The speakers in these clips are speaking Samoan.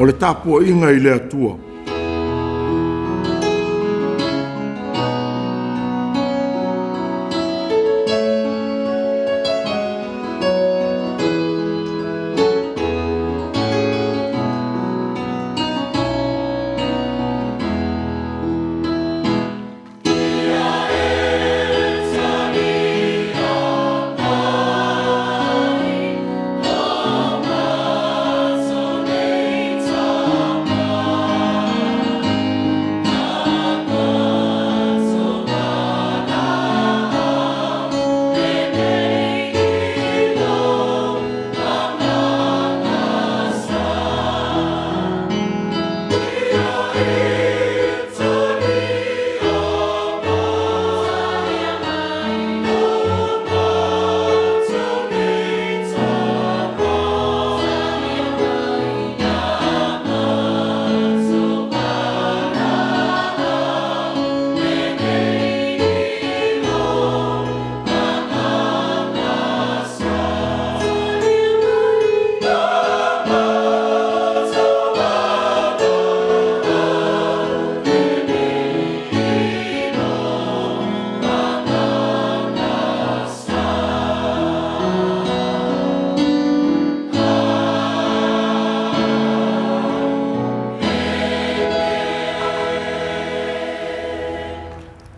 O le tapuaiga i le Atua.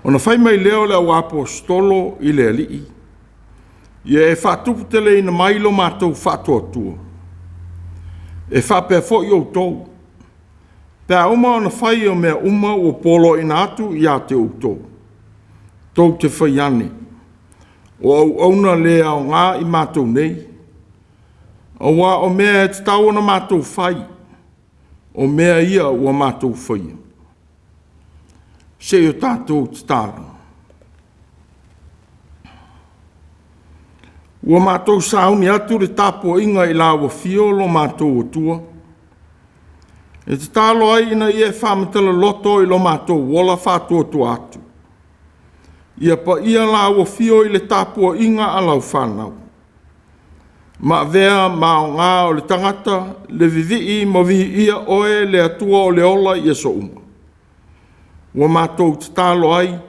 Ona fai mai lea o le auaposeitolo i le Alii, ia e faatuputeleina mai lo matou faatuatua, e faapea foi outou, pe a uma ona fai o mea uma ua poloaiina atu ia te outou, tou te fai ane, o auauna le aoga i matou nei, aua o mea e tatau ona matou fai, o mea ia ua matou faia. Se i o tatou tatalo. Ua matou sauni atu i le tapuaiga i lau afio lo matou Atua, e tatalo ai ina ia e faamatala loto i lo matou ola faatuatua atu. Ia paia lau afio i le tapuaiga a lau fanau, ma avea ma aoga o le tagata le vivii ma viia oe le Atua o le ola i aso uma. Ua matou tatalo ai,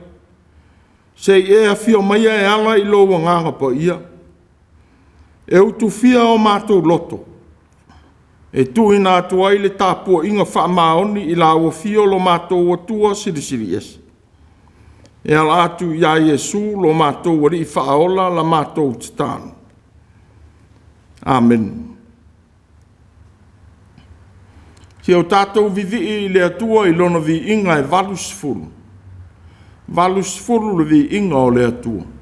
se i e afio maia e ala i lou Agaga Paia, e utufia o matou loto, e tuuina atu ai le tapuaiga faamaoni i lau afio lo matou Atua Silisili Ese, e ala atu ia Iesu lo matou Alii Faaola la matou tatalo. Amene. Se i o tatou vivii i le Atua i Lona viiga e 80, 80 le viiga o le Atua.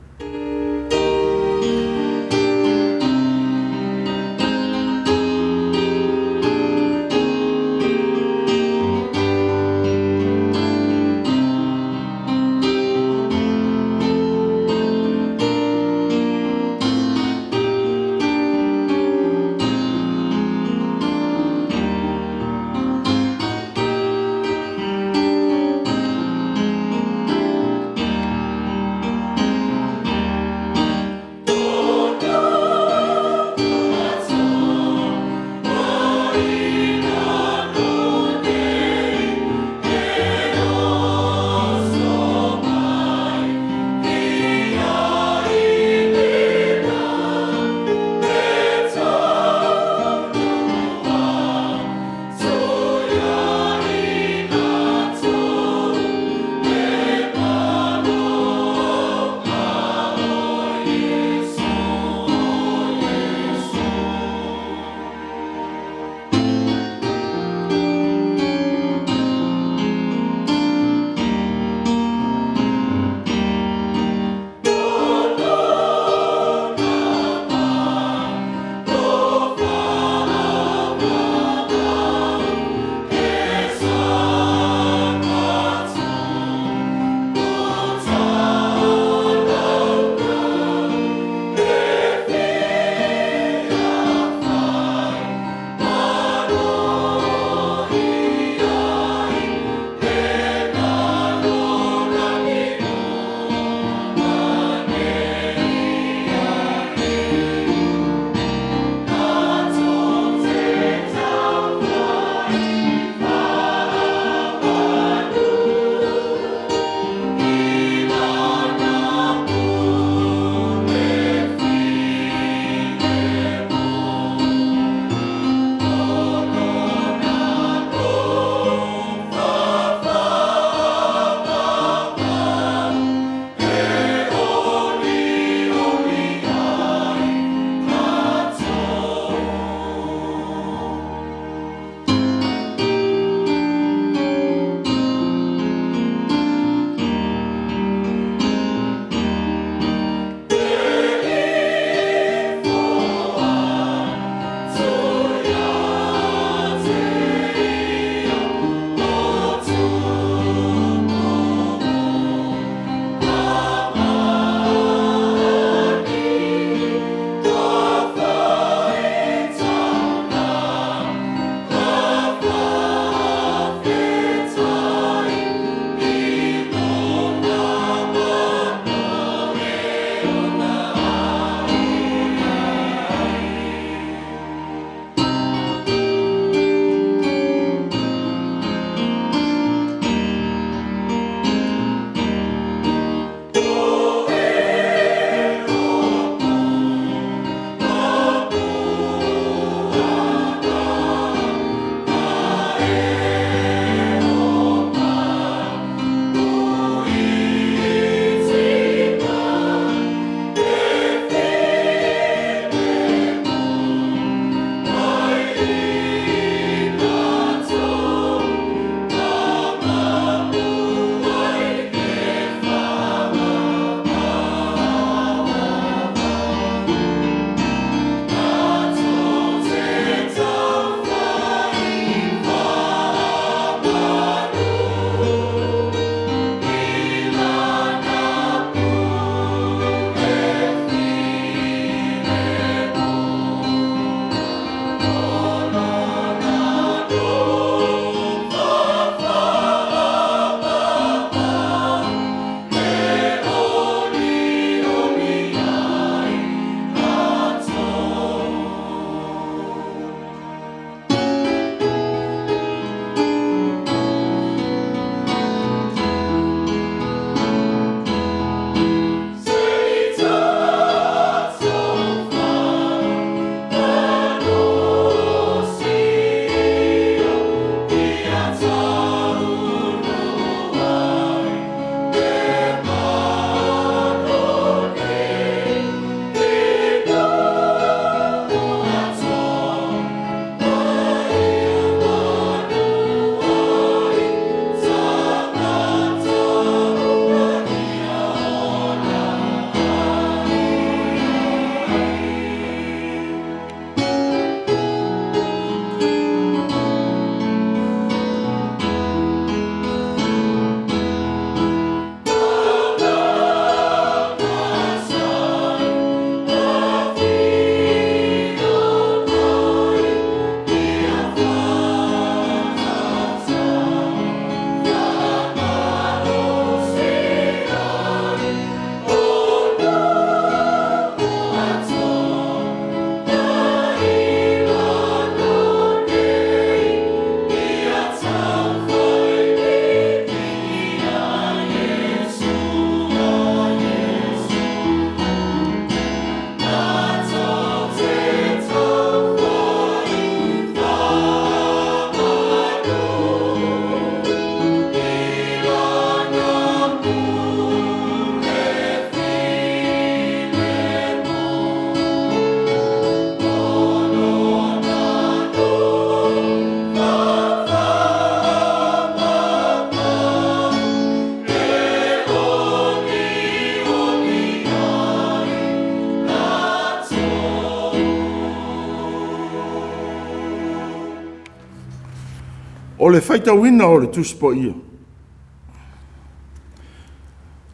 O le faitauina o le Tusi Paia.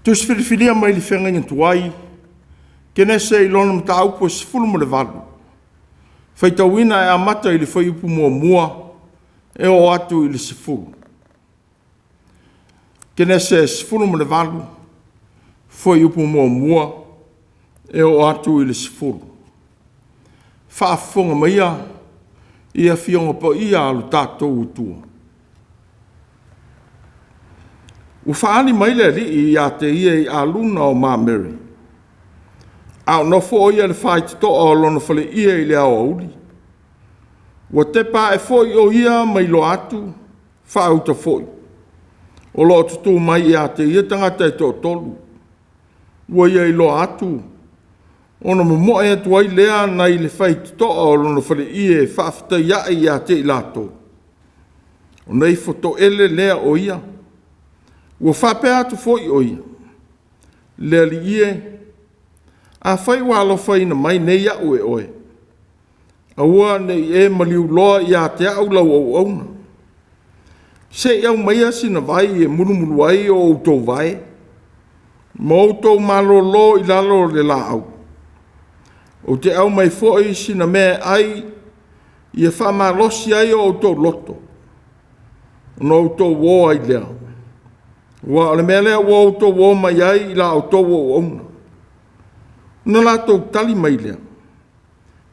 Tusi filifilia mai le feagaiga tuai, Kenese i lona mataupu e 18, faitauina e amata i le fuaiupu 1 e oo atu i le 10. Kenese 18, fuaiupu 1 e oo atu i le 10. Faafofoga maia i Afioga Paia a lo tatou Atua. Ua faaali mai le Alii ia te ia i aluna o Mamere, a o nofo o ia i le faitotoa o lona faleie i le aoauli. Ua tepa ae foi o ia ma iloa atu, faauta foi, o lo o tutū mai ia te ia tagata e toatolu. Ua ia iloa atu, ona momoe atu ai lea nai le faitotoa o lona faleie e faafetai ae ia te i latou, ona ifo toele lea o ia. Ua faapea atu foi o ia, le Alii e, afai ua alofaina mai nei au e oe, aua ne i e maliu loa ia te au lau auauna. Se i aumaia sina vai e mulumulu ai o outou vae, ma outou malōlō i lalo o le laau. Ou te aumai foi sina mea e ai, ia faamalosi ai o outou loto, ona outou o ai lea. Aua o le mea lea ua outou o mai ai i la outou auauna. Ona latou tali mai lea,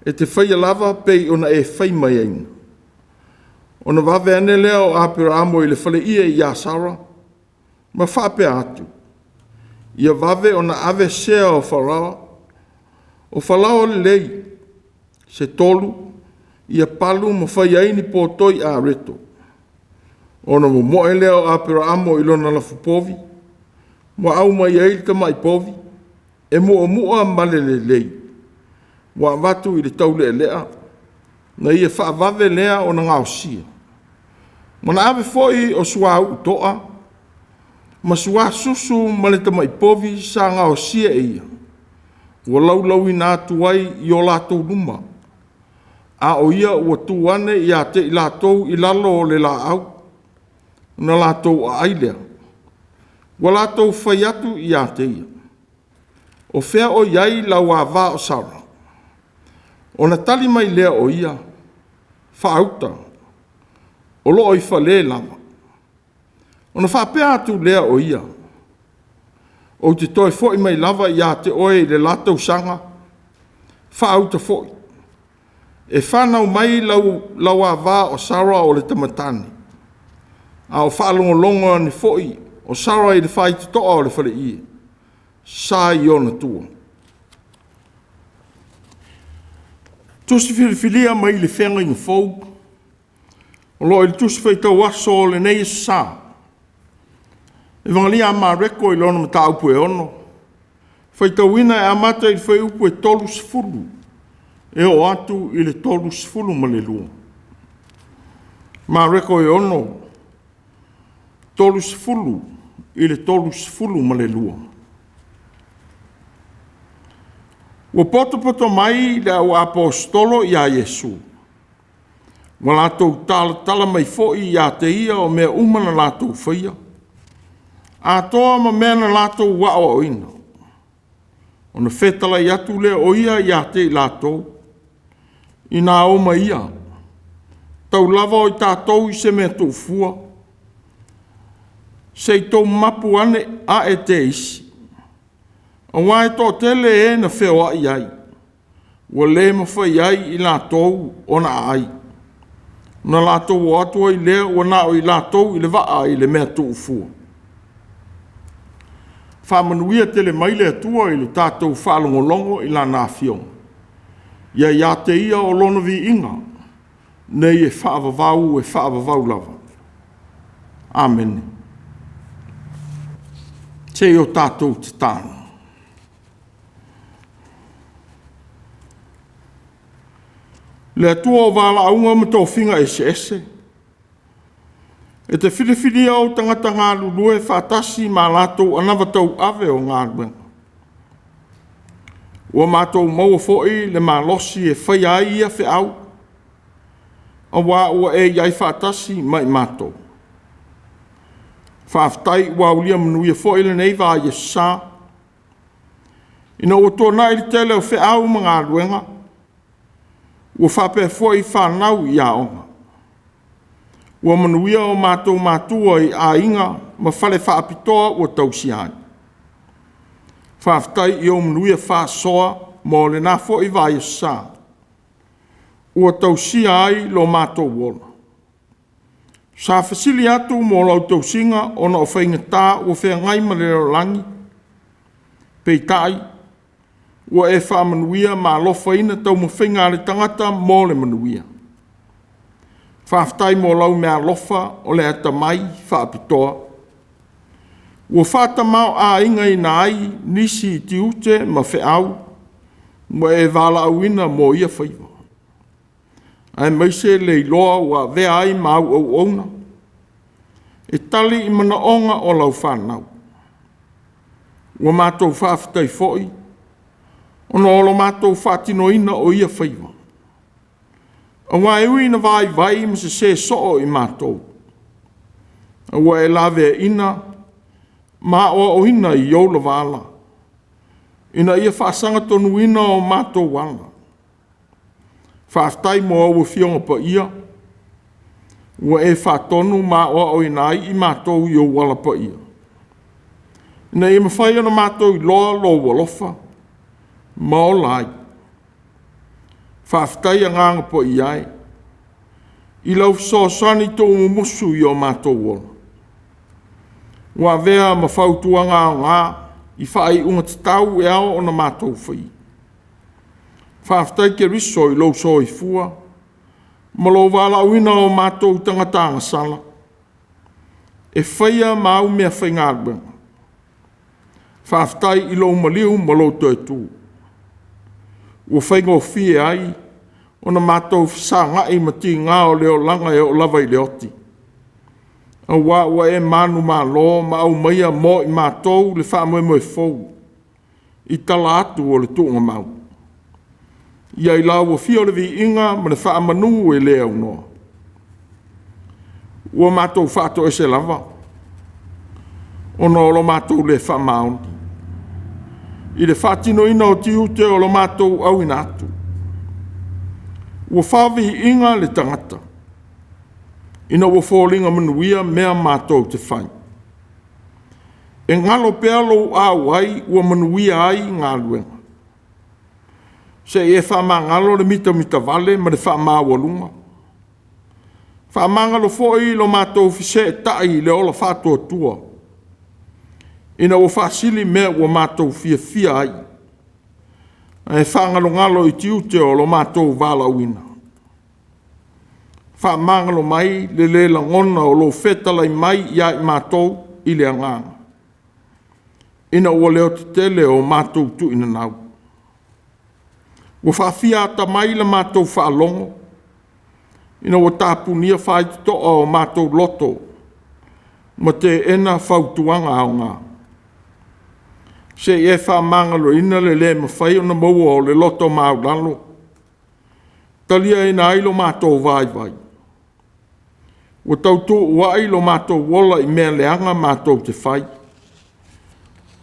e te faia lava pei ona e fai mai ai. Ona vave ane lea o Aperamo i le faleie ia Sara, ma faapea atu, ia vave ona ave sea o Farao, o falaoa lelei, se tolu, ia palu ma fai ai ni potoi areto. Ona momoe lea o Aperamo i lona lafupovi, ma aumai ai le tamai povi, e muamua ma le lelei, ua avatu i le taulealea, na ia faavave lea ona gaosia. Ma na ave foi o suauu toa, ma suasusu ma le tamai povi sa gaosia e ia, ua laulauina atu ai i o latou luma, a o ia ua tu ane ia te i latou i lalo o le laau, ona latou aai lea. Ua latou fai atu ia te ia, o fea o i ai lau ava o Sara? Ona tali mai lea o ia, faauta, o lo o i fale lava. Ona faapea atu lea o ia, ou te toe foi mai lava ia te oe i le la tausaga, faauta foi, e fanau mai lau ava o Sara o le tamatane. A o faalogologo ane foi o Sara i le faitotoa o le faleie, sa i ona tua. Tusi filifilia mai le Feagaiga Fou, o lo o i le tusi faitau aso o lenei aso Sa. Evagelia a Mareko i lona mataupu e 6, faitauina e amata i le fuaiupu e 30 e oo atu i le 32. Mareko e 6, 30 i le 32. Ua poto mai le au aposetolo ia Iesu, ua latou talatala mai foi ia te ia o mea uma na latou faia, atoa ma mea na latou aoaoina. Ona fetalai atu lea o ia ia te i latou, ina o mai ia, tau lava o i tatou i se mea tuufua, se i tou mapu ane ae te isi, aua e toatele e na feoai ai, ua le mafai ai i latou ona aai. Na latou o atu ai lea ua na o i latou i le vaa i le mea tuufua. Faamanuia tele mai le Atua i le tatou faalogologo i Lana Afioga. Ia ia te Ia o Lona viiga, nei e faavavau e faavavau lava. Amene. Se i o tatou tatalo. Le Atua o valaauga ma tofiga eseese, e te filifilia ou tagata galulue faatasi ma latou anava tauave o galuega. Ua matou maua foi le malosi e faia ai ia feau. Auā ua e i ai faatasi ma i matou. Faafetai ua aulia manuia foi lenei vaiaso sa, ina ua tuanai le tele o feau ma galuega, ua faapea foi fanau i aoga. Ua manuia o matou matua i aiga ma fale faapitoa ua tausia ai. Faafetai i ou manuia faasoa mo lena foi vaiaso sa, ua tausia ai lo matou ola. Sa fesili atu mo lau tausiga ona o faigata ua feagai ma le lalolagi, peitai ua e faamanuia ma alofaina taumafaiga a le tagata mo le manuia. Faafetai mo lau meaalofa o le atamai faapitoa ua faatamaoaigaina ai nisi i tiute ma feau ua e valaauina mo ia faiva, aemaise le iloa ua avea ai ma au auauna e tali i manaoga o lau fanau. Ua matou faafetai foi ona o lo matou faatinoina o ia faiva, aua e ui ina vaivai ma sese soo i matou, a ua e laveaiina ma aoaoina i ou lava ala, ina ia faasagatonuina o matou ala. Faafetai mo au Afioga Paia ua e faatonu ma aoaoina ai i matou i ou ala paia, ina ia mafai ona matou iloa lou alofa ma ola ai. Faafetai Agaga Paia e, i lau fesoasoani tuumumusu i o matou ola, ua avea ma fautuaga aoga i faaiuga tatau e ao ona matou faia. Faafetai Keriso i lou soifua ma lou valaauina o matou tagata agasala e faia ma au meafaigaluega. Faafetai i lou maliu ma lou toe tu, ua faigofie ai ona matou fesagai ma tiga o le olaga e oo lava i le oti, aua ua e manumalo ma aumaia mo i matou le faamoemoe fou i tala atu o le tuugamau. Ia i lau afio le viiga ma le faamanu e le aunoa. Ua matou faatoese lava ona o lo matou le faamaoni i le faatinoina o tiute o lo matou auina atu. Ua faaviiga le tagata ina ua foliga manuia mea matou te fai. E galo pea lou auai ua manuia ai galuega. Se i e faamagalo le mitamitavale ma le faamaualuga. Faamagalo foi lo matou feseetai i le ola faatuatua, ina ua faasili mea ua matou fiafia ai, ae faagalogalo i tiute o lo matou valaauina. Faamagalo mai le le lagona o lou fetalai mai ia i matou i le agaga, ina ua leotetele o matou tuinanau. Ua faafia atamai la matou faalogo, ina ua tapunia faitotoa o matou loto ma teena fautuaga aoga. Se i e faamagaloina le le mafai ona maua o le loto maualalo, taliaina ai lo matou vaivai. Ua tautuua'i lo matou ola i mea leaga matou te fai,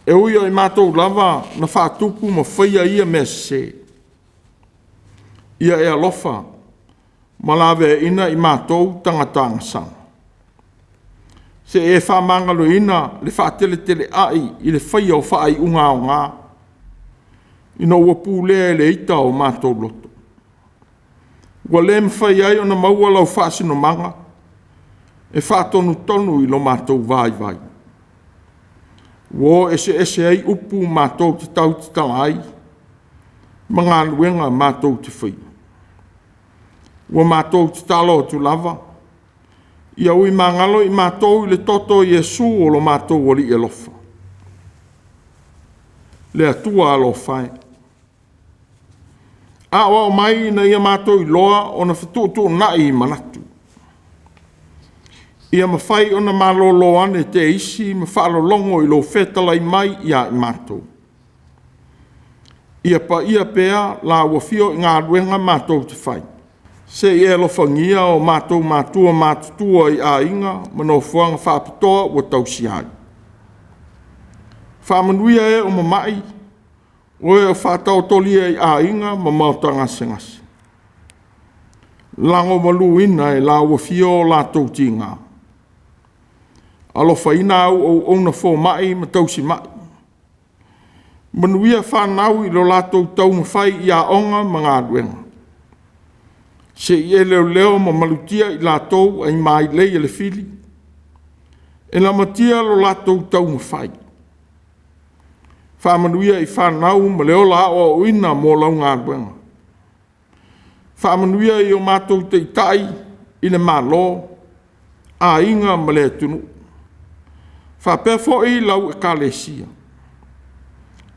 e ui o i matou lava na faatupu ma faia ia mea sese. Ia e alofa ma laveaiina i matou tagata agasala. Se i e faamagaloina le faateleteleai i le faia o faaiuga aoga, ina ua pulea e le ita o matou loto. Ua le mafai ai ona maua lau faasinomaga e faatonutonu i lo matou vaivai. Ua o eseese ai upu matou te tautatala ai ma galuega matou te faia. Ua matou tatalo atu lava, ia ui magalo i matou i le toto o Iesu o lo matou Alii alofa. Le Atua alofa e, aoao mai ina ia matou iloa ona fetuutuunai manatu, ia mafai ona malolo ane teisi ma faalologo i lou fetalai mai ia i matou. Ia paia pea lau afio i galuega matou te fai. Se i e alofagia o matou matua matutua i aiga ma nofoaga faapitoa ua tausia ai. Faamanuia e o mamai, o e o faataotolia i aiga ma maota gasegase. Lagomaluina e lau afio o latou tiga. Alofaina au auauna fomai ma tausimai. Manuia fanau i lo latou taumafai i aoga ma galuega. Se i e leoleo ma malutia i latou ai mailei a le fili, e lamatia lo latou taumafai. Faamanuia i fanau ma le ola aoaoina mo lau galuega. Faamanuia i o matou taitai i le Malo, aiga ma le atunuu, faapea foi lau Ekalesia.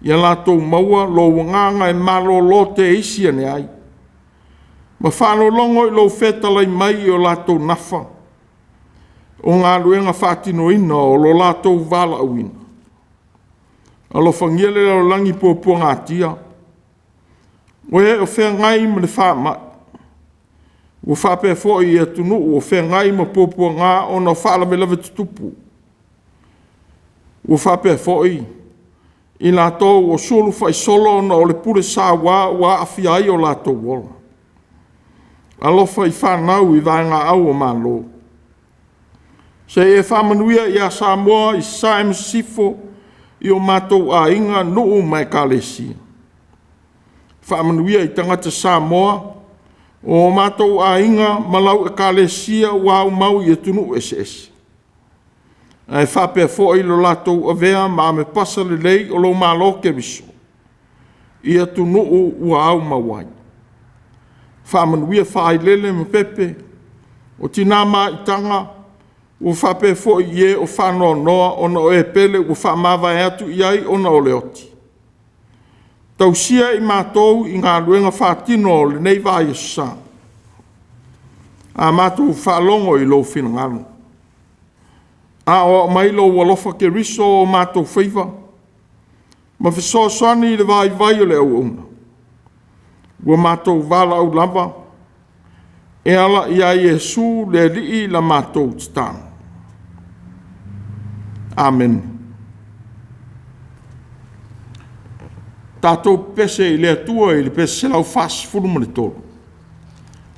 Ia latou maua lou agaga e malolo teisi ane ai, ma faalologo i lou fetalai mai i o latou nafa, o galuega faatinoina o lo latou valaauina. Alofagia le lalolagi puapuagatia, o e o feagai ma le faamai, ua faapea foi i atunuu o feagai ma puapuaga ona o faalavelave tutupu, ua faapea foi i latou ua sulu faisolo ona o le pule saua ua aafia ai o latou ola. Alofa i fanau i vaegaau o Malo. Se i e faamanuia ia Samoa i Sasae ma Sisifo i o matou aiga, nuu ma ekalesia. Faamanuia i tagata Samoa o matou aiga ma lau Ekalesia ua aumau i atunuu eseese, ae faapea foi lo latou avea ma amepasa lelei o lou Malo Keriso i atunuu ua aumau ai. Faamanuia Faailele ma Pepe, o tina maitaga ua faapea foi i e o faanoanoa ona o e pele ua faamavae atu i ai ona o le oti. Tausia i matou i galuega faatino o lenei vaiaso sa, a matou faalogo i lou finagalo. Aoao mai lou alofa Keriso o matou faiva ma fesoasoani i le vaivai o le auauna, ua matou valaau lava e ala ia Iesu le Alii la matou tatalo. Amene. Tatou pepese i le Atua i le pese 143,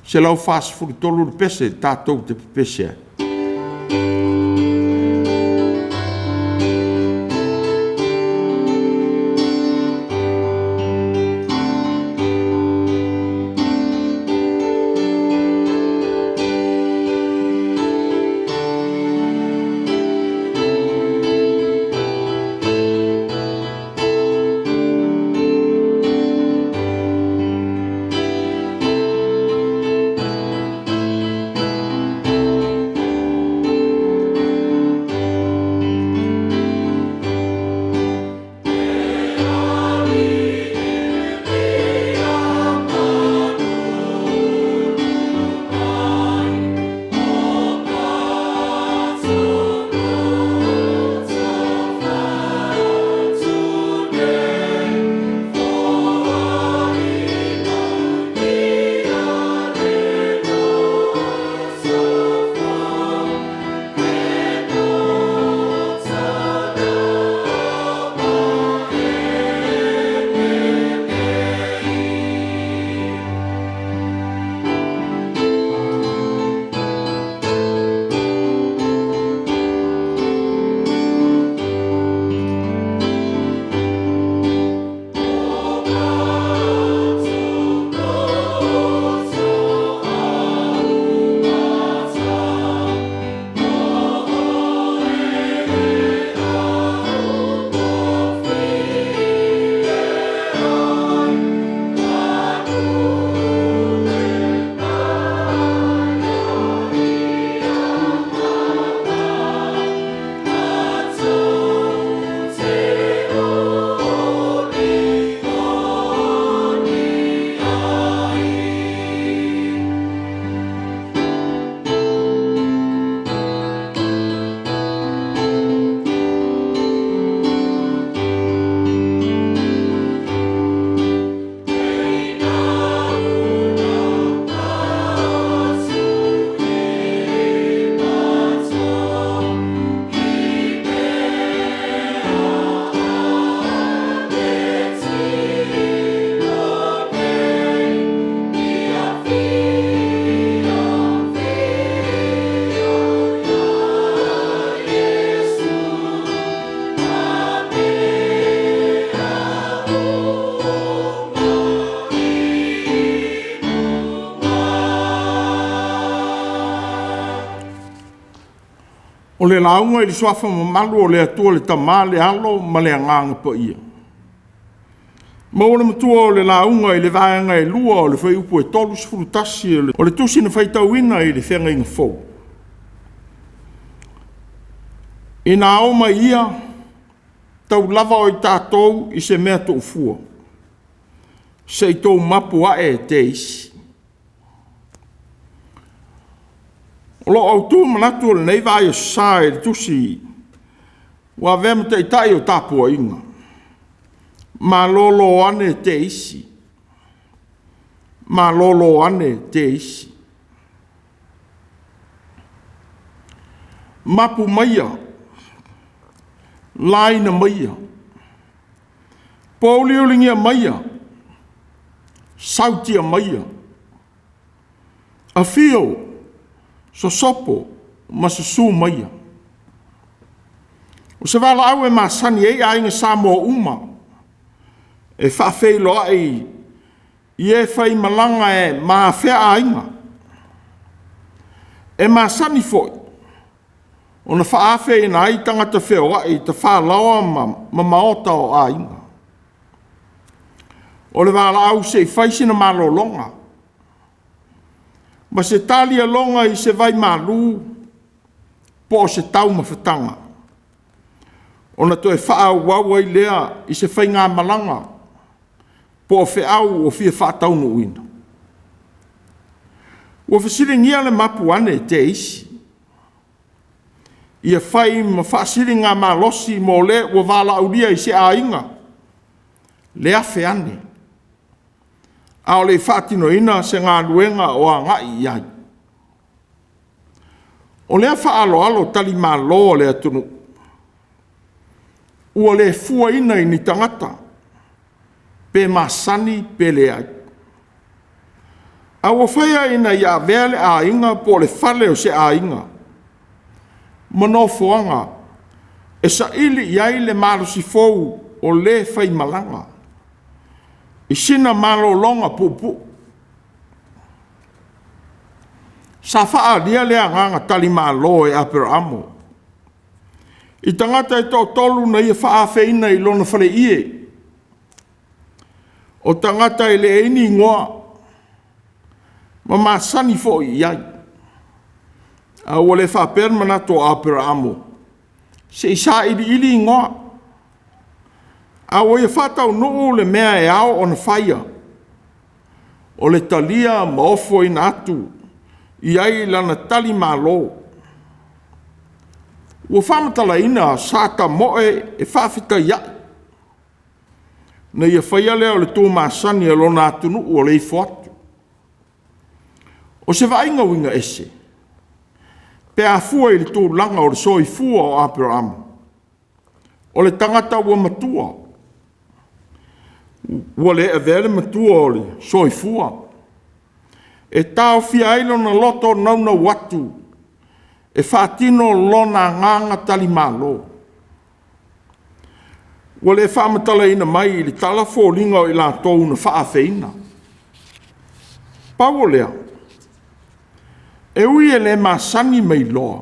143 le pese tatou te pepese ai. O le lauga i le suafa mamalu o le Atua le Tama, le Alo ma le Agaga Paia. Maua le matua o le lauga i le vaega e 2 o le fuaiupu e 31 o le tusi na faitauina i le Feagaiga Fou. Ina ao mai ia, tau lava o i tatou i se mea tuufua, se i tou mapu ae te isi. O lo o autu manatu o lenei Vaai Aso Sa i le tusi ua avea ma taitai o tapuaiga. Malolo ane te isi. Malolo ane te isi. Mapu maia, laina maia, pouliuligia maia, sautia maia, afio, sosopo ma susu maia. O se valaau e masani ai aiga Samoa uma e faafeiloai i e faimalaga e ma afea aiga. E masani foi ona faafeina ai tagata feoai i tafalaoa ma maota o aiga. O le valaau se i fai sina malologa ma se talialoga i se vai malu po o se taumafataga, ona toe faaauau ai lea i se faigamalaga po o feau ua fia faataunuuina. Ua fesiligia le mapu ane te isi, ia fai ma faasiligamalosi mo le ua valaaulia i se aiga, le afe ane, a o le i faatinoina se galuega o agai i ai. O lea faaaloalo talimalo a le atunuu, ua le fuaina i ni tagata, pe masani pe leai, a ua faia ina ia avea le aiga po o le fale o se aiga ma nofoaga e saili i ai le malosi fou o le faimalaga i sina malologa puupuu. Sa faaalia le agaga talimalo e Aperamo i tagata e toatolu na ia faafeina i lona faleie. O tagata e leai ni igoa ma masani foi i ai. A ua le faapea le manatu o Aperamo se i sailiili igoa, a ua ia faataunuu le mea e ao ona faia, o le talia ma ofoina atu i ai lana talimalo. Ua faamatalaina sa tamoe e faafetai ai, na ia faia lea o le tumasani a lona atunuu o le ifo atu. O se vaaiga uiga ese, pe a fua i le tulaga o le soifua o Aperamo, o le tagata ua matua, ua le avea le matua o le soifua, e taofia ai lona loto naunau atu e faatino lona agaga talimalo. Ua le faamatalaina mai i le tala foliga o i latou na faafeina. Pau o lea, e ui e le masani ma iloa,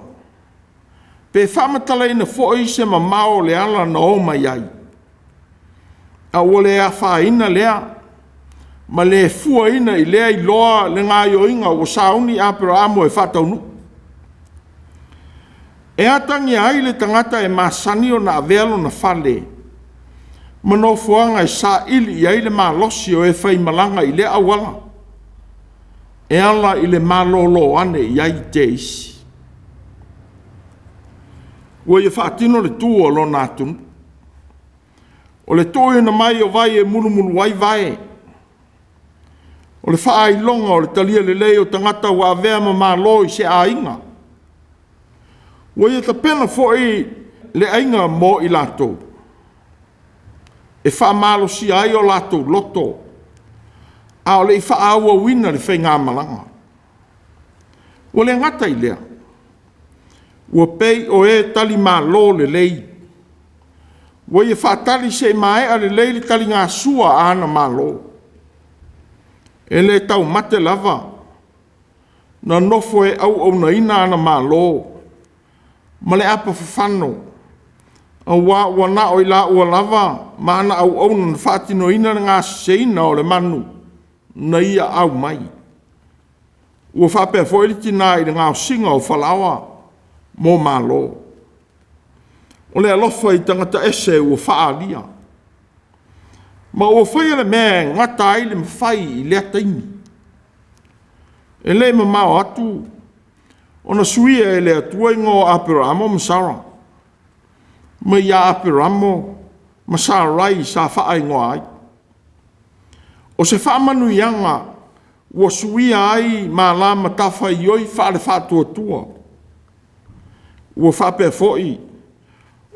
pe faamatalaina foi se mamao o le ala na o mai ai, a ua le afaina lea ma le fuaina i lea iloa le gaoioiga ua sauni Aperamo e faataunuu. E atagia ai le tagata e masani ona avea lona fale ma nofoaga e saili i ai le malosi o e faimalaga i lea auala, e ala i le malolo ane i ai te isi. Ua ia faatino le tu a lona atunuu, o le tuuina mai o vai e mulumulu ai vae, o le faailoga o le talia lelei o tagata ua avea ma malo i se aiga. Ua ia tapena foi le aiga mo i latou, e faamalosia ai o latou loto, a o le i faaauauina le faigamalaga. Ua le gata i lea, ua pei o e talimalo lelei, ua ia faatali se i maea lelei le taligasua a ana malo. E le taumate lava na nofo e auaunaina ana malo, ma le apa fafano, auā ua na o i laua lava ma ana auauna na faatinoina le gaseseina o le manu na ia au mai. Ua faapea foi le tinā i le gaosiga o falaoa mo malo. O le alofa i tagata ese ua faaalia, ma ua faia le mea e gata ai le mafai i lea taimi. E le i mamao atu ona suia e le Atua igoa o Aperamo ma Sara, mai ia Aperamo ma Sarai sa faaigoa ai. O se faamanuiaga ua suia ai ma la matafaioi faale-faatuatua. Ua faapea foi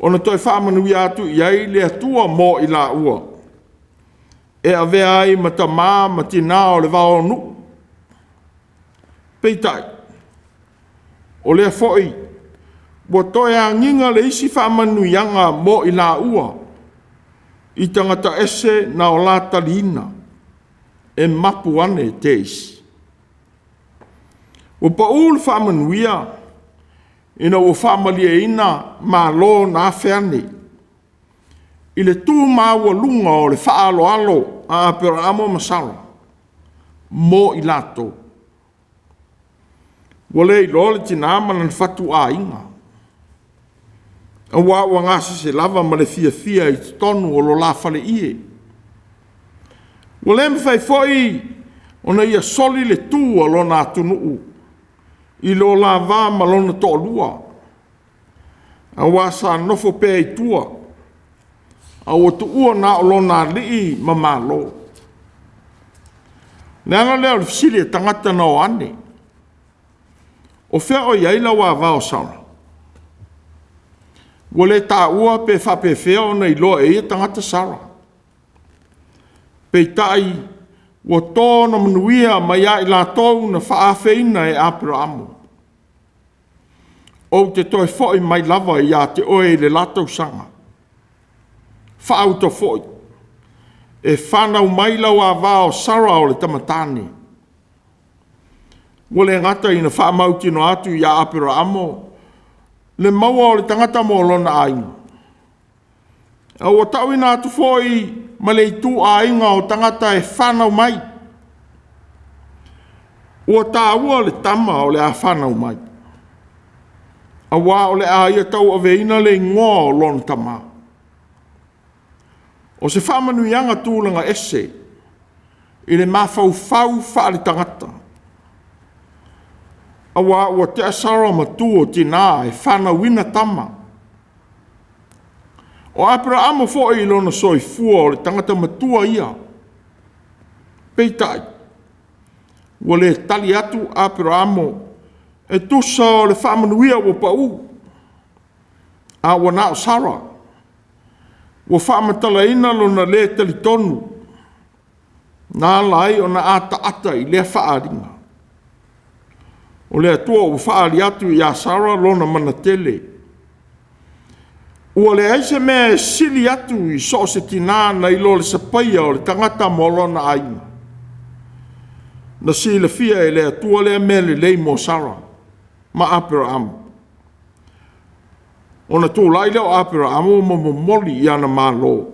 ona toe faamanuia atu i ai le Atua mo i laua, e avea ai ma tamā ma tinā o le vao o nuu. Peitai, o lea foi ua toe agiga le isi faamanuiaga mo i laua i tagata ese na o la taliina, e mapu ane te isi. Ua pau le faamanuia ina ua faamalieina malo na afe ane i le tu maualuga o le faaaloalo a Aperamo ma Sara mo i latou. Ua le iloa le tinā ma lona fatuaiga, auā ua gasese lava ma le fiafia i totonu o lo la faleie. Ua le mafai foi ona ia soli le tu a lona atunuu i lo la va ma lona toalua, auā sa nofo pea i tua, a ua tuua na o lona alii ma malo. O le ala lea o le fesili a tagata na o ane, o fea o i ai lau ava o Sara? Ua le taua pe faapefea ona iloa e ia tagata Sara. Peitai, ua to ona manuia mai ia i latou na faaafeina e Aperamo. Ou te toe foi mai lava ia te oe i le la tausaga, faauta foi, e fanau mai lau ava o Sara o le tama tane. Ua le gata ina faamautinoa atu ia Aperamo le maua o le tagata mo lona aiga, a ua tauina atu foi ma le ituaiga o tagata e fanau mai. Ua taua le tama o le a fanau mai, auā o le a ia tauaveina le igoa o lona tamā. O se faamanuiaga tulaga ese i le mafaufau faale-tagata, auā ua tea Sara ma tu o tinā e fanauina tama. O Aperamo foi i lona soifua o le tagata matua ia. Peitai, ua le tali atu Aperamo e tusa o le faamanuia ua pau, a ua na o Sara ua faamatalaina lona le talitonu, na ala ai ona ataata i lea faaaliga. O le Atua ua faaali atu ia Sara lona manatele. Ua leai se mea e sili atu i so o se tinā nai lo le sapaia o le tagata mo lona aiga. Na silafia e le Atua lea mea lelei mo Sara ma Aperamo. Ona tulai lea o Aperamo ma momoli i ana malo,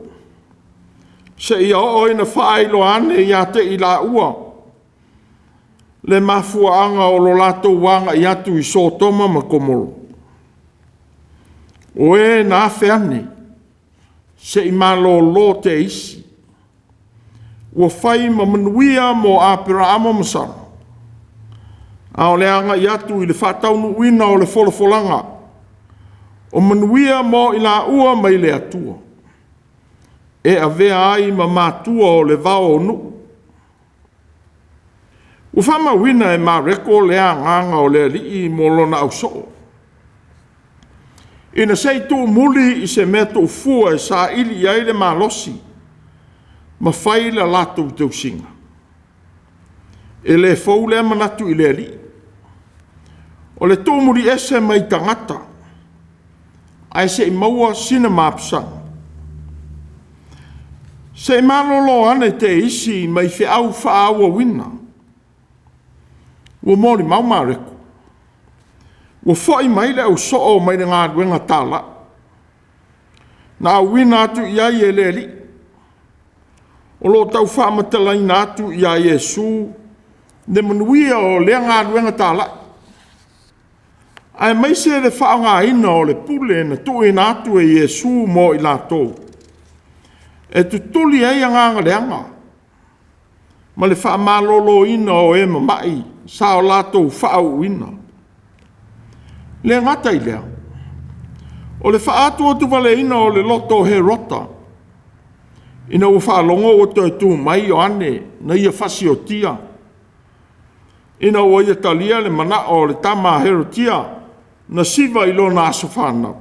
seia oo ina faailoa ane ia te i laua le mafuaaga o lo latou agai atu i Sotoma ma Komoro. O e na afe ane se i malolo te isi, ua fai ma manuia mo Aperamo ma Sara, a o le agai atu i le faataunuuina o le folafolaga, o manuia mo i laua mai le Atua, e avea ai ma matua o le vao o nuu. Ua faamauina e Mareko le agaga o le Alii mo lona ausoo, ina se i tuumuli i se mea tuufua e saili i ai le malosi ma fai la latou teusiga. E le fou lea manatu i le Alii. O le tuumuli ese mai tagata, ae se i maua sina mapusaga. Se i malolo ane te isi mai feau faaauauina. Ua molimau Mareko. Ua fo'i mai le ausoo mai le galuega tāla'i, na auina atu i ai e le Alii, o lo o tau faamatalaina atu ia Iesu le manuia o lea galuega talai, aemaise le faaaogaina o le pule na tuuina atu e Iesu mo i latou, e tutuli ai agaga leaga ma le faamaloloina o e mamai sa o latou faauuina. E le gata i lea, o le faaatuatuvaleina o le loto o Herota, ina ua faalogo ua toe tu mai Ioane na ia fasiotia, ina ua ia talia le manao o le tama a Herotia na siva i lona aso fanau.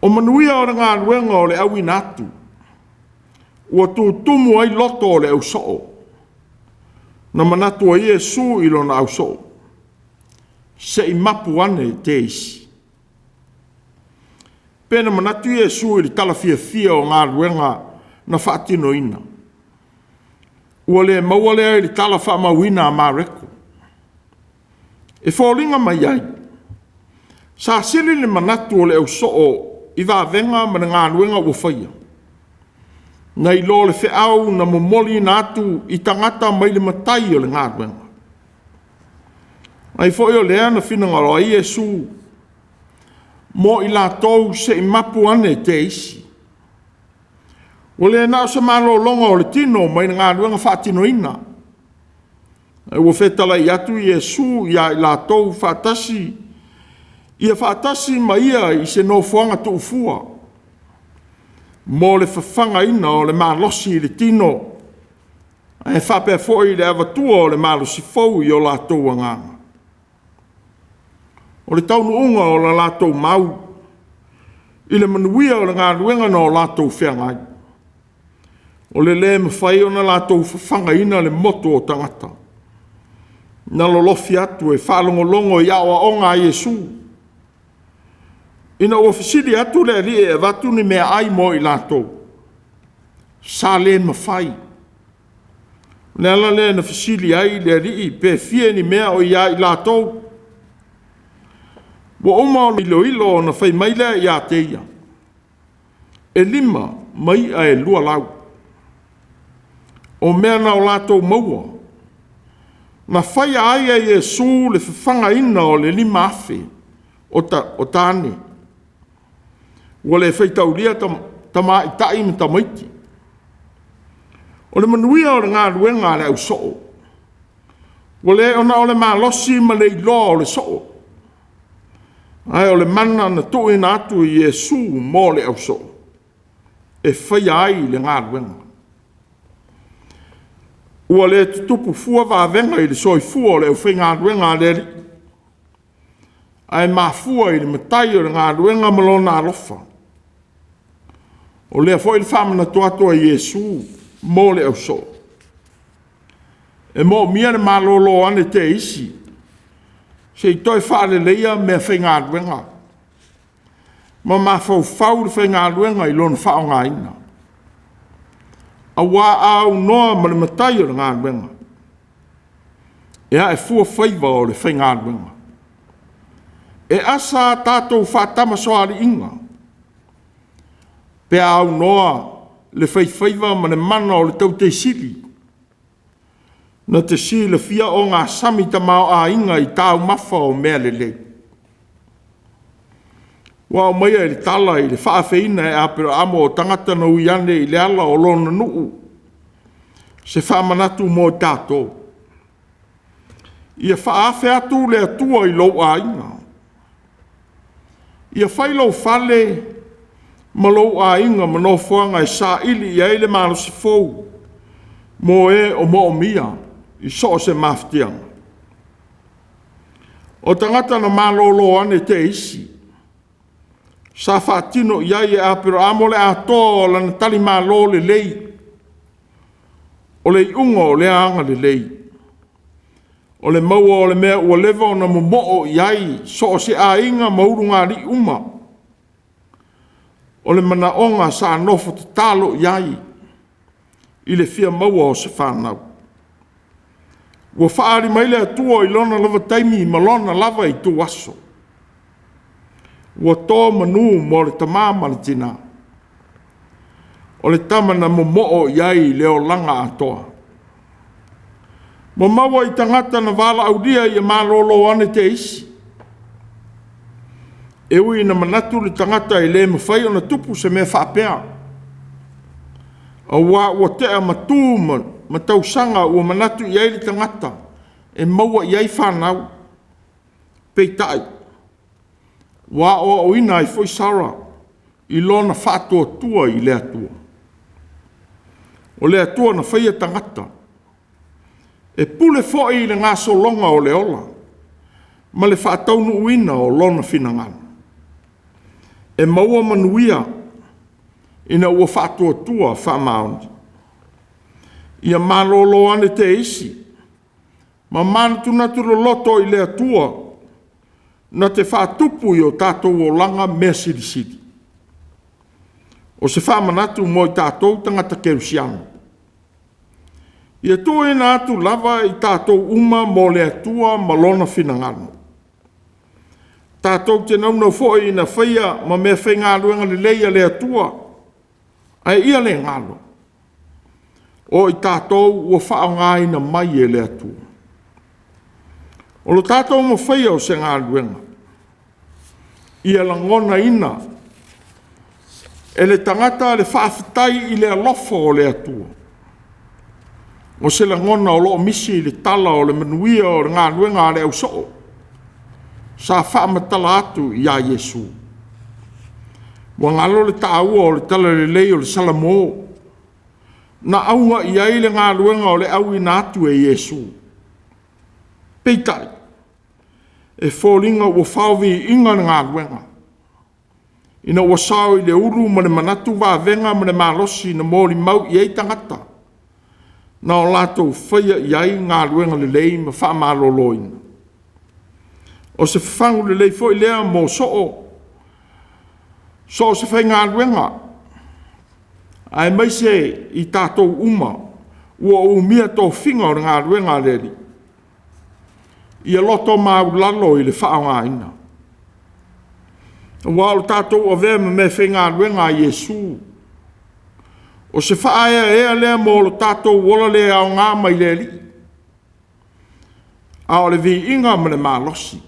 O manuia o le galuega o le auina atu, ua tutumu ai loto o le ausoo. Na manatu ai Iesu i lona ausoo, se i mapu ane te isi. Pe na manatu Iesu i le tala fiafia o galuega na faatinoina, ua le maua lea i le tala faamauina a Mareko. E foliga mai ai, sa sili le manatu o le ausoo i vavega ma le galuega ua faia, nai lo le feau na momoliina atu i tagata mai le matai o le galuega. Ai foi o lea na finagalo ai Iesu mo i latou se i mapu ane te isi. Ua le na o se malologa o le tino mai le galuega faatinoina, ae ua fetalai atu Iesu ia i latou faatasi, ia faatasi ma ia i se nofoaga tuufua mo le fafagaina o le malosi i le tino, ae faapea foi le avatua o le malosi fou i o latou agaga. O le taunuuga o la latou mau i le manuia o le galuega na o latou feagai, o le le mafai ona latou fafagaina le motu o tagata na lolofi atu e faalogologo i aoaoga a Iesu. Ina ua fesili atu le Alii e avatu ni meaai mo i latou, sa le mafai. O le ala lea na fesili ai le Alii pe fia ni mea o i ai latou. Ua uma ona iloilo ona fai mai lea ia te ia, e 5 ma i'a e 2 lau. O mea na o latou maua, na faia ai e Iesu le fafagaina o le 5,000 o tane, ua le faitaulia tamaitai ma tamaiti. O le manuia o le galuega a le ausoo, ua le ona o le malosi ma le iloa o le soo, ae o le mana na tuuina atu e Iesu mo le ausoo, e faia ai le galuega. Ua le tutupu fua vavega i le soifua o le aufaigaluega a le Alii, ae mafua i le Matai o le galuega ma lona alofa. O lea foi le faamanatu atu a Iesu mo le ausoo, e moomia le malolo ane te isi se i toe faaleleia meafaigaluega ma mafaufau le faigaluega i lona faaaogaina. Aua a aunoa ma le matai o le galuega, e ae fua faiva o le faigaluega. E asa a tatou faatamasoaliiga pe a aunoa le faifaiva ma le mana o le tauteisili na te silafia ogasami tamaoaiga i taumafa o mea lelei. Ua aumaia i le tala i le faafeina e Aperamo o tagata na ui ane i le ala o lona nuu, se faamanatu mo i tatou. Ia faaafe atu le Atua i lou aiga. Ia fai lou fale ma lou aiga ma nofoaga e saili i ai le malosi fou mo e o moomia i so o se mafatiaga. O tagata na malolo ane te isi, sa faatino i ai e Aperamo le atoa o lana talimalo lelei. O le iuga o lea agalelei, o le maua o le mea ua leva ona momoo i ai so o se aiga ma ulugalii uma. O le manaoga sa nofo tatalo i ai i le fia maua o se fanau. Ua faaali mai le Atua i lona lava taimi ma lona lava ituaso. Ua to manu mo le tama ma le tinā. O le tama na momoo i ai le olaga atoa. Ua maua i tagata na valaaulia ia malolo ane te isi. E ui ina manatu le tagata e le mafai ona tupu se mea faapea, auā ua tea matu ma tausaga ua manatu i ai le tagata e maua i ai fanau. Peitai, ua aoaoina ai foi Sara i lona faatuatua i le Atua. O le Atua na faia tagata, e pule foi i le gasologa o le ola ma le faataunuuina o lona finagalo. E maua manuia ina ua faatuatua faamaoni. Ia malolo ane te isi ma manatunatu loloto i le Atua na te faatupu i o tatou olaga mea silisili. O se faamanatu mo i tatou tagata kerisiano. Ia tuuina atu lava i tatou uma mo le Atua ma lona finagalo. Tatou te naunau foi ina faia ma mea faigaluega lelei a le Atua, ae ia le galo, o i tatou ua faaaogaina mai e le Atua. O lo tatou mafaia o se galuega, ia lagonaina e le tagata le faafetai i le alofa o le Atua. O se lagona o lo o misi i le tala o le manuia o le galuega a le ausoo sa faamatala atu ia Iesu. Ua galo le taua o le talalelei o le Salamo na auga i ai le galuega o le auina atu e Iesu. Peitai, e foliga ua fao viiga le galuega, ina ua sao i le ulu ma le manatu vavega ma le malosi na molimau i ai tagata, na o latou faia i ai galuega lelei ma faamaloloina. O se fafagu lelei foi lea mo so o se faigaluega, aemaise i tatou uma ua umia tofiga o le galuega a le Alii. Ia loto maualalo i le faaaogaina, aua o le tatou avea ma meafaigaluega a Iesu, o se faaeaea lea mo lo tatou ola le aoga mai le Alii, a o le viiga ma le malosi,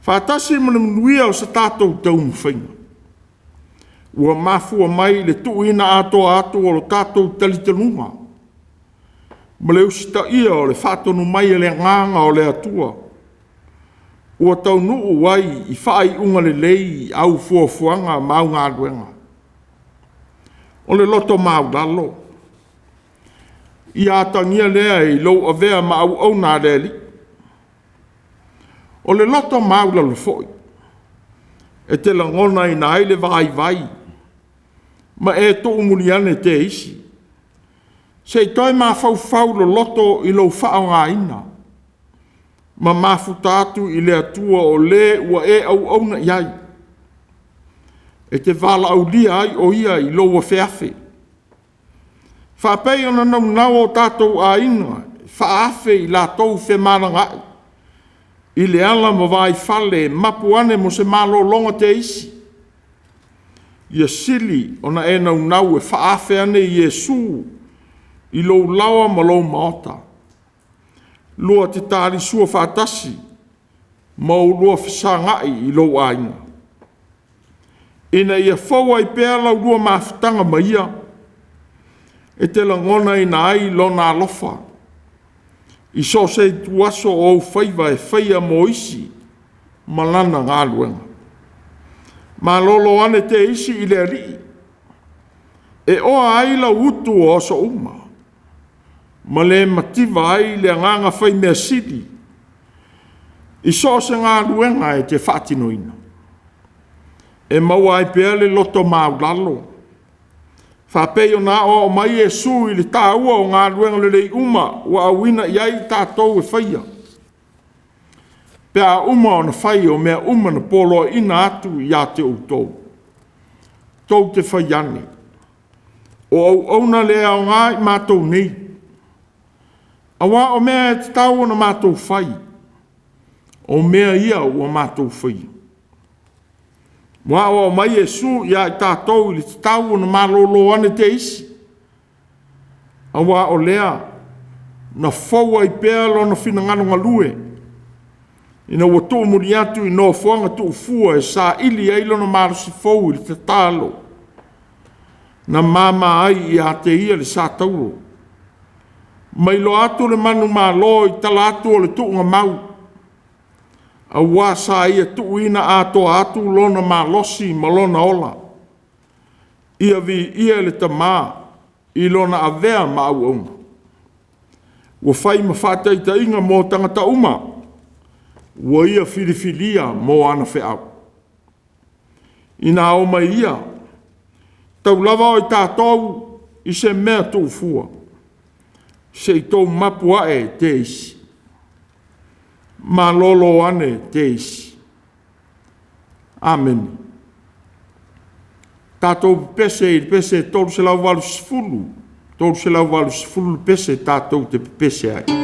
faatasi ma le manuia o se tatou taumafaiga, ua mafua mai i le tuuina atoa atu o lo tatou talitonuga ma le usitaia o le faatonu mai a le Agaga o le Atua, ua taunuu ai i faaiuga lelei au fuafuaga ma au galuega. O le loto maualalo, ia atagia lea i lou avea ma auauna a le Alii. O le loto maualalo foi, e te lagonaina ai le vaivai ma e tuumuli ane te isi, se i toe mafaufau loloto i lou faaaogaina ma mafuta atu i le Atua o le ua e auauna i ai, e te valaaulia ai o Ia i lou afeafe, faapei ona naunau o tatou aiga e faaafe i latou femalagaai i le ala ma vaifale e mapu ane mo se malologa te isi. Ia sili ona e naunau e faaafe ane Iesu i lou laoa ma lou maota, lua te talisua faatasi ma oulua fesagai i lou aiga, ina ia fou ai pea la oulua mafutaga ma Ia, e te lagonaina ai Lona alofa i so o se ituaso o ou faiva e faia mo isi ma Lana galuega. Malolo ane te isi i le Alii, e oa ai lau utu o aso uma, ma le mativa ai le agaga fai mea sili i so o se galuega e te faatinoina. E maua ai pea le loto maualalo, faapei ona aoao mai Iesu i le taua o galuega lelei uma ua auina i ai i tatou e faia, pe a uma ona fai o mea uma na poloaiina atu ia te outou. Tou te fai ane, o auauna le aoga i matou nei, Auā o mea e tatau ona matou fai, o mea ia ua matou faia. Ua aoao mai Iesu ia i tatou i le tatau ona malōlō ane teisi, auā o lea na fou ai pea lona finagalo galue, ina ua tuumuli atu i nofoaga tuufua e saili ai lona malosi fou i le tatalo, na mama ai ia te ia le satauro, ma iloa atu le manumalo i tala atu o le tuugamau, auā sa ia tuuina atoa atu lona malosi ma lona ola, ia viia le Tama i lona avea ma auauna. Ua fai ma faataitaiga mo tagata uma ua ia filifilia mo ana feau. Ina ao mai ia, tau lava o i tatou i se mea tuufua, se i tou mapu ae teisi. Malolo ane teisi. Amene. Tatou pepese i le pese 380, 380 le pese tatou te pepese ai.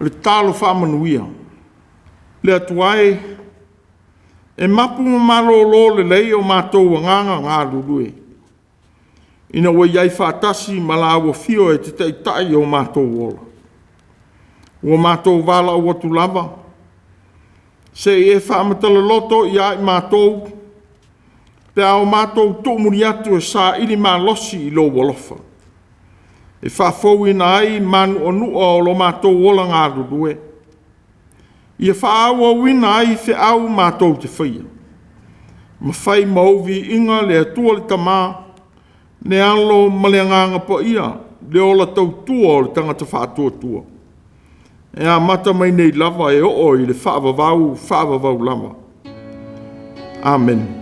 O le tatalo faamanuia. Le Atua e, e mapu ma malolo lelei o matou agaga galulue, ina ua i ai faatasi ma lau afio e te taitai o matou ola. Ua matou valaau atu lava, se i e faamatala ia i matou, pe a o matou tuumuli atu e saili malosi i lou alofa, e faafouina ai manuanua o lo matou ola galulue, ia faaauauina ai feau matou te faia, ma fai ma ou viiga le Atua le Tama, le Alo ma le Agaga Paia, le ola tautua o le tagata faatuatua, e amata mai nei lava e oo i le faavavau faavavau lava. Amene.